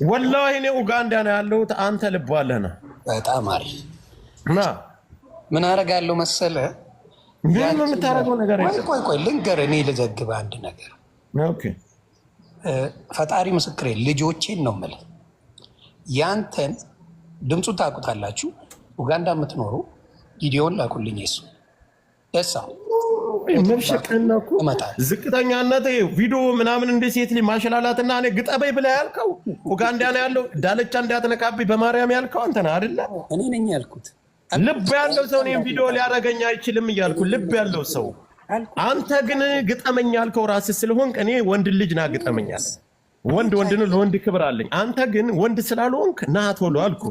ወላሂ እኔ ኡጋንዳ ነው ያለሁት። አንተ ልብ አለህ ና። በጣም አሪፍ። ና። ምን አደርጋለሁ መሰለህ? ምንም የምታደርገው ነገር ቆይ። የለም። ቆይ ቆይ፣ ልንገርህ፣ እኔ ልዘግብህ አንድ ነገር። Okay። ፈጣሪ ምስክሬ፣ ልጆቼን ነው የምልህ። ያንተን ድምፁን ታውቁታላችሁ። ኡጋንዳ የምትኖሩ ቪዲዮን ላኩልኝ። እሱ ደሳ መብሸቅና እኮ እመጣለሁ። ዝቅተኛነት ቪዲዮ ምናምን እንደ ሴት ልጅ ማሸላላትና እኔ ግጠበኝ ብለህ ያልከው፣ ኡጋንዳ ነው ያለው፣ ዳለቻ እንዳትነካብኝ በማርያም ያልከው አንተ ነህ አይደለ? እኔ ነኝ ያልኩት። ልብ ያለው ሰው እኔም ቪዲዮ ሊያደርገኝ አይችልም እያልኩ፣ ልብ ያለው ሰው አልኩ። አንተ ግን ግጠመኝ ያልከው ራስህ ስለሆንክ እኔ ወንድ ልጅ ና ግጠመኛል። ወንድ ወንድ ነው፣ ለወንድ ክብር አለኝ። አንተ ግን ወንድ ስላልሆንክ ና ቶሎ አልኩ።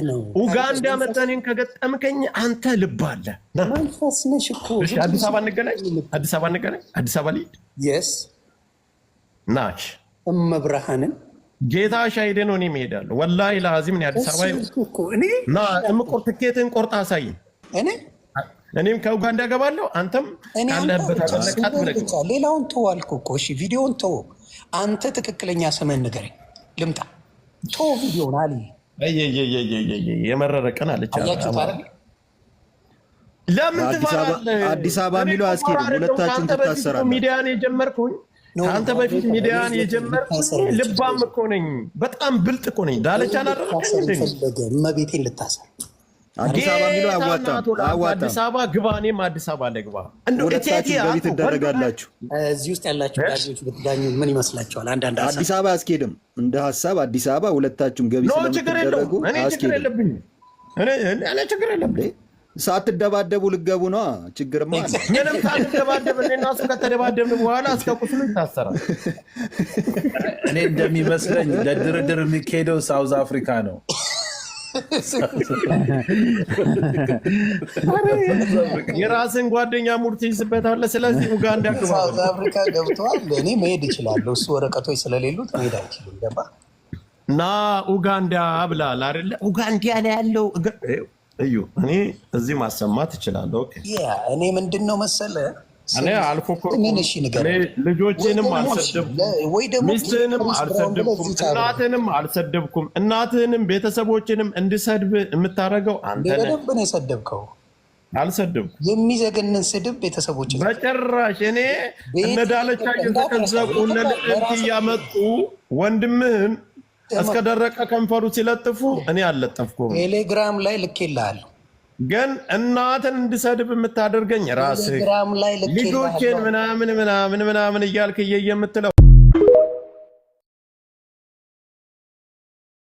ነው። ኡጋንዳ መጥተህ እኔን ከገጠምከኝ አንተ ልብ አለ ና። መንፈስ ነሽ እኮ። እሺ፣ አዲስ አበባ እንገናኝ። አዲስ አበባ እንገናኝ። አዲስ አበባ ልሂድ። Yes. ናች። እመብርሃንን። ጌታ ሻሂዴ ነው። እኔም እሄዳለሁ። ወላሂ ለአዚም እኔ አዲስ አበባ እሱ እኮ እኔ ና እምቆር ትኬትን ቆርጣ አሳይኝ። እኔ እኔም ከኡጋንዳ እገባለሁ። አንተም እኔ አንተ ካለህበት ብቻ አገር ለቃት ስምህን ብለህ ብቻ፣ ሌላውን ተው አልኩህ እኮ። እሺ፣ ቪዲዮውን ተው። አንተ ትክክለኛ ስምህን ንገረኝ፣ ልምጣ። ተው ቪዲዮውን አሊ። የመረረ ቀን አለች። አያችሁት አይደል? ለምን አዲስ አበባ ትፈራለህ? አዲስ አበባ እኔ የሚለው እኮ አያስኬድም። አይደለሁም። ሁለታችሁም ከአንተ በፊት እኮ ትታሰራላችሁ። ሚዲያን የጀመርኩኝ No. ከአንተ በፊት ሚዲያን የጀመርኩኝ ልባም እኮ ነኝ። በጣም ብልጥ እኮ ነኝ። ዳለቻን አደረገኝ ልታሰር እንዴ? የፈለገ እመቤቴን ልታሰር። አዲስ አበባ የሚለው ጌታ አያዋጣም፣ እናቱ ለአንተ አያዋጣም። አዲስ አበባ ግባ፣ እኔም አዲስ አበባ ልግባ። እንደው እቴቴ ሁለታችሁም ገቢ አልኩህ፣ ወንድ ትደረጋላችሁ። እዚህ ውስጥ ያላችሁ ዳኞች ብትዳኙ ምን ይመስላችኋል? አንዳንድ ሀሳብ። አዲስ አበባ አያስኬድም። እንደ ሀሳብ አዲስ አበባ ሁለታችሁም ገቢ No፣ ችግር የለውም። ስለምትደረጉ እኔ ችግር አያስኬድም። የለብኝም። እኔ ችግር የለብኝም። ሳትደባደቡ ልገቡ ነዋ። ችግርማ አለ። ምንም ሳንደባደብ እኔና እሱ ከተደባደብን በኋላ እስከ ቁስሉ ይታሰራል። እኔ እንደሚመስለኝ ለድርድር የሚካሄደው South Africa ነው። የራስን ጓደኛ ሙድ ትይዝበታለህ። ስለዚህ ኡጋንዳ ግባ። South Africa ገብተዋል። እኔ መሄድ እችላለሁ። እሱ ወረቀቶች ስለሌሉት መሄድ አይችልም። ገባ? ና ኡጋንዳ ብላል አይደለ? ኡጋንዳ ነው ያለው። እዩ፣ እኔ እዚህ ማሰማት እችላለሁ። Okay። Yeah፣ እኔ ምንድን ነው መሰለ እኔ አልፎከርኩም። ስምን እሺ እኔ ንገረኝ። ልጆቼንም ወይ ደግሞ አልሰደብኩም፣ ወይ ደግሞ ሚስትህንም ክሪስ ብራውን ብለህ አልሰደብኩም፣ እዚህ ታብራ። እናትህንም አልሰደብኩም። እናትህንም ቤተሰቦችንም እንድሰድብ የምታደርገው አንተ ነህ። በደንብ ነው የሰደብከው። አልሰደብኩም የሚዘገንን ስድብ ቤተሰቦች በጭራሽ። እኔ እነ ዳለቻ እየዘቀዘቁ እነ ልዕልት እያመጡ ወንድምህን እስከ ደረቀ ከንፈሩ ሲለጥፉ እኔ አልለጠፍኩም። ቴሌግራም ላይ ልኬልሃለሁ። ግን እናትን እንድሰድብ የምታደርገኝ ራስህ ቴሌግራም ላይ ልጆቼን ልኬልሃለሁ። ምናምን ምናምን ምናምን እያልክ እየየ የምትለው